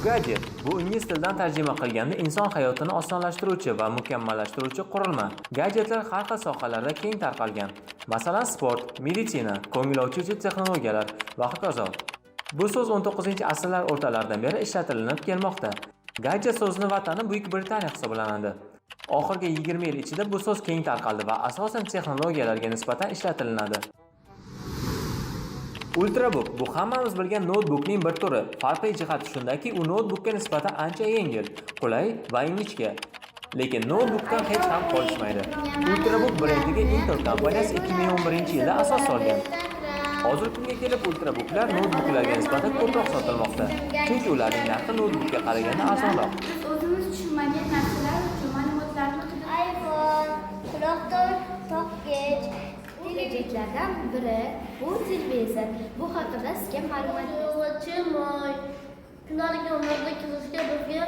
Gadjet bu ingliz tilidan tarjima qilganda inson hayotini osonlashtiruvchi va mukammallashtiruvchi qurilma. Gadjetlar har xil sohalarda keng tarqalgan. Masalan, sport, meditsina, ko'ngilochuvchi texnologiyalar va hokazo. Bu so'z 19-asrlar o'rtalaridan beri ishlatilinib kelmoqda. Gadjet so'zining vatani Buyuk Britaniya hisoblanadi. Oxirgi 20 yil ichida bu so'z keng tarqaldi va asosan texnologiyalarga nisbatan ishlatilinadi. Ultrabook bu hammamiz bilgan noutbukning bir turi. Farqli jihati shundaki, u noutbukka nisbatan ancha yengil, qulay va ingichka. Lekin noutbukdan hech ham qolishmaydi. Ultrabook brendiga Intel kompaniyasi 2011-yilda asos solgan. Hozirgi kunga kelib ultrabooklar noutbuklarga nisbatan ko'proq sotilmoqda. Chunki ularning narxi noutbukka qaraganda arzonroq. Biz o'zimiz tushunmagan narsalar uchun ma'lumotlarni qidirib iPhone, quloq taqgich, Gadjetlardan biri bu televizor. Bu haqida sizga ma'lumot yog'ochi moy. Kundalik umrda kirishga bizga